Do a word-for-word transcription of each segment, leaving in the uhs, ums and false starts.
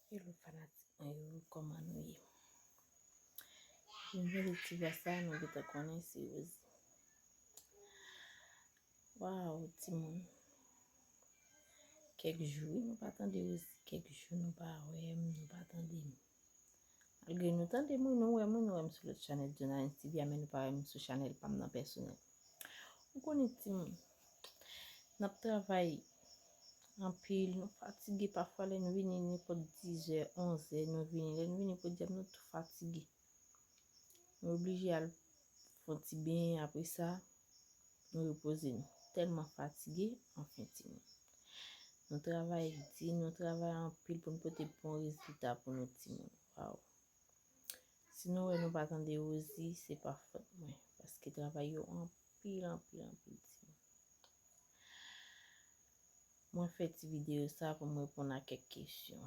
Hello fanatik mwen yo, kòman nou ye? Vin jwenn ti vwa sa, nou gentan konnen se Rosie. Waw, timoun. Kèk jou wi nou pa tande Rosie, kèk jou nou pa wè m, nou pa tande m. Malgre nou tande m wi, nou wè m wi, nou wè m sou lòt chanèl Djona N T V a, men nou pa wè m sou chanèl pa m nan pèsonèl. Ou konnen timoun, n ap travay anpil, nou fatige pafwa lè nou vini nenpòt dizè, onzè, nou vini, lè nou vini podyab nou tou fatige. Nou oblije al fè yon ti benyen, apre sa, nou repoze nou. Tèlman fatige, anfen timoun. Nou travay di, nou travay anpil pou n pote bon rezilta pou nou timoun. Waw. Si nou wè nou pa tande Rosie, se pa fòt mwen, paske travay yo anpil, anpil, anpil timoun. Mwen fè ti videyo sa pou m reponn a kèk kesyon.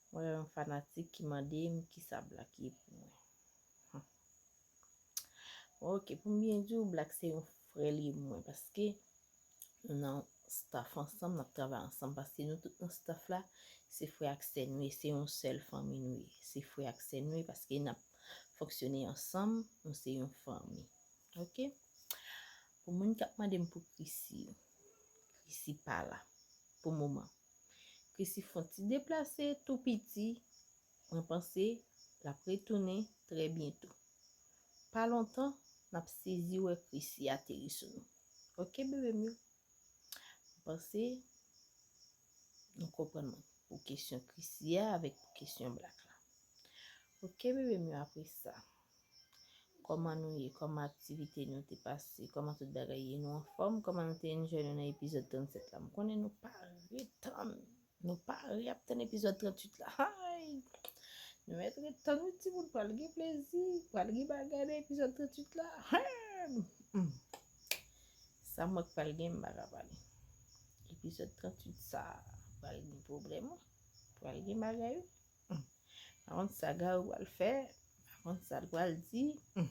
Mwen gen yon fanatik ki mande m kisa Black ye pou mwen. Hmm. Ok, pou m byen di w, Black se yon frè li ye pou mwen, paske nou nan staff ansanm, n ap travay ansanm, paske nou tout nan staff la, se frè ak sè nou ye, se yon sèl fanmi nou ye, se frè ak sè nou ye, paske n ap fonksyone ansanm, nou se yon fanmi. Ok? Pou moun k ap mande m pou Chrissy yo, Chrissy pa la pou moman. Chrissy fè yon ti deplase tou piti, mwen panse l ap retounen trè byento. Pa lontan, n ap sezi wè Chrissy ateri sou nou. Ok, bebe m yo? Mwen panse nou konprann mwen pou kesyon Chrissy a avèk pou kesyon Black la. Ok, bebe m yo, apre sa, kòman nou ye? Kòman aktivite nou te pase? Kòman tout bagay ye? Nou anfòm? Kòman nou te enjoy nou nan epizòd trannsèt la? M konnen nou pa ret tann. Nou pa ret ap tann epizòd tranntuit la. Hay! Nou mèt ret tann wi timoun, pral gen plezi, pral gen bagay nan epizòd tranntuit la. Hay! Hmm. Sa m wè k pral gen, m pa ka pale. Epizòd tranntuit sa pral gen pwoblèm wi. Pral gen bagay wi. Hmm. Pa konn sa Garou pral fè, pa konn sa l pral di. Hmm.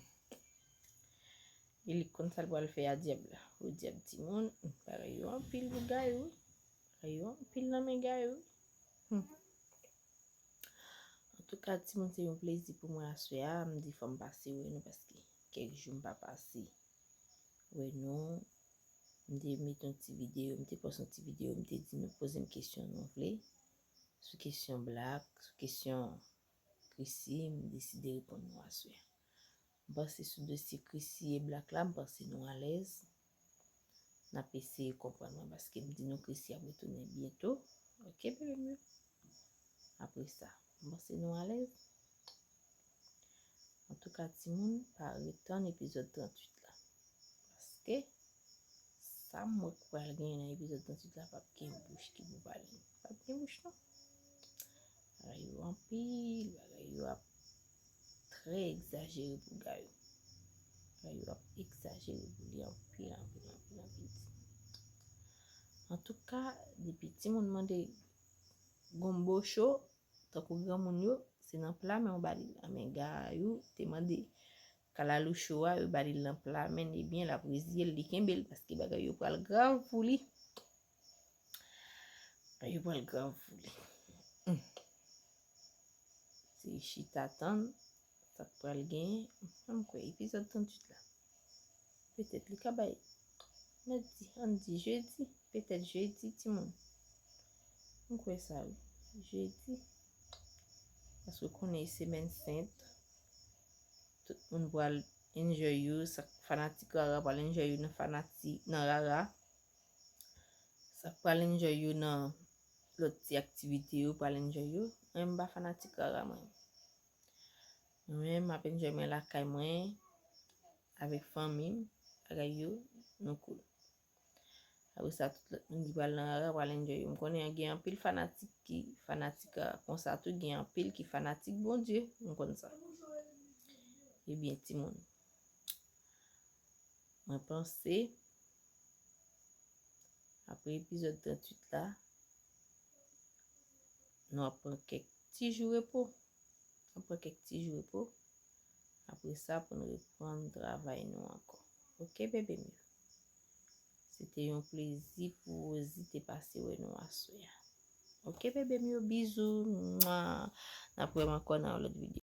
Li konn sa l pral fè a dyab la. O dyab timoun, hmm, bagay yo anpil pou Garou wi. Bagay yo anpil nan men Garou wi. Hmm. Antouka, timoun, se yon plezi pou mwen aswè a. M di fò m pase wè nou paske kèk jou m pa pase wè nou. M te met yon ti videyo, m te pòs yon ti videyo, m te di nou poze m kesyon nou vle sou kesyon Black, sou kesyon Chrissy, m deside reponn nou aswè a. M panse sou dosye Chrissy e Black la, m panse nou alèz. N ap eseye konprann mwen paske m di nou Chrissy ap retounen byento. Ok, bebe m yo? Apre sa, m panse nou alèz. Antouka, timoun, pa ret tann epizòd tranntuit la. Paske, sa m wè k pral genyen nan epizòd tranntuit la, p ap gen bouch ki pou pale. P ap gen bouch, non. Bagay yo anpil, bagay yo ap trè egzajere pou Garou. Bagay yo ap egzajere pou li anpil, anpil, anpil, anpil. Antouka, depi timoun mande gonbo cho, tankou granmoun yo, se nan pla men w ba li l. Men Garou te mande kalalou cho a, yo ba li l nan pla men, ebyen, l ap reziye l, li kenbe l, paske bagay yo pral grav pou li. Bagay yo pral grav pou li. Hmm. Se chita tann sa k pral genyen. Ann kwè, epizòd tranntuit la. Petèt li ka bay mèdi, ann di jedi, petèt jedi, timoun. M kwè sa wi, jedi. Paske konnen e semèn sent, tout moun pral enjoy yo, sa k fanatik Rara pral enjoy yo nan fanatik, nan Rara. Sa k pral enjoy yo nan lòt ti aktivite yo pral enjoy yo. Mwen, m pa fanatik Rara mwen. Mwen, m ap enjoy mwen lakay mwen, avèk fanmi m, bagay yo, nou cool. Apre sa, tout lòt moun ki pral nan Rara pral enjoy yo. M konnen gen anpil fanatik ki fanatik Rara. Konsa tou, gen anpil ki fanatik Bondye. M konn sa. Ebyen, timoun, mwen panse, apre epizòd tranntuit la, nou ap pran kèk ti jou repo. N ap pran kèk ti jou repo. Apre sa, pou n reprann travay nou ankò. Ok, bebe m yo? Se te yon plezi pou Rosie te pase wè nou aswè a. Ok, bebe m yo, bizou. Mwa. N ap wè m ankò nan yon lòt videyo.